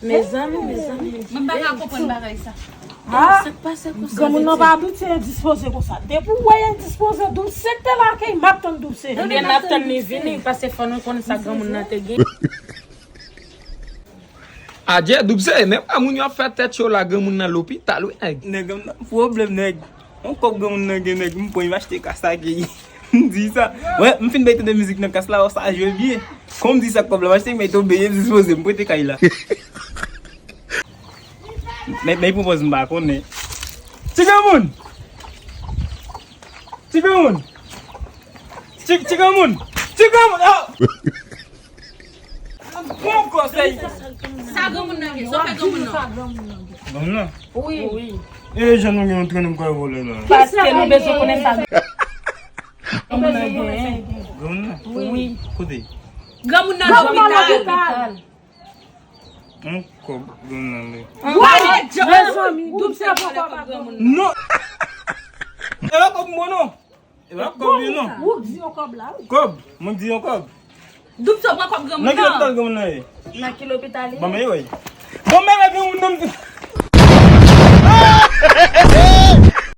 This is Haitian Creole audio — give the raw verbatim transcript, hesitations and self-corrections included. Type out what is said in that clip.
Mezanmi, mezanmi. Mwen pa ka konprann bagay sa. Ah, sa k pase konsa? Granmoun nan pa abitye endispoze konsa. Depi w wè endispoze, Doubse te lakay, m ap tann Doubse. Ebyen, n ap tann li vini, paske fò nou konn sa granmoun nan te gen. Adje, Doubse, men pa moun yo ap fè tèt cho la, granmoun nan lopital, wi, nèg. Nèg, pwoblèm, nèg. Yon kòb granmoun nan gen, nèg, m pran, m achte kas la, gen. M di sa. Wè, m fin bay tande mizik nan kas la, sa jwe byen. Kon m di sa, kòb la m achte, m bay tonbe, m dispoze, m prete kay la. Men, men, pwopòz m pa konnen. Ti granmoun! Ti granmoun! Ti, ti granmoun! Ti granmoun! Ah! Bon konsèy! Sa granmoun nan gen? Sa w fè granmoun nan? Granmoun nan? Wi. Wi. E jan nou gen yon trennen m pral vòlè la. Paske nou bezwen konnen sa granmoun nan gen. Granmoun nan? Wi. Kote? Granmoun nan lopital. Yon kòb granmoun nan li. Wale, mezanmi, Doubse pran kòb a granmoun nan. Non. E pa kòb mwen non. E pa kòb li non. Ou di yon kòb la, wi. Kòb, mwen di yon kòb. Doubse pran kòb granmoun nan. Nan ki lopital granmoun nan ye? Nan ki lopital li? Ban m wè. Ban m wè granmoun nan.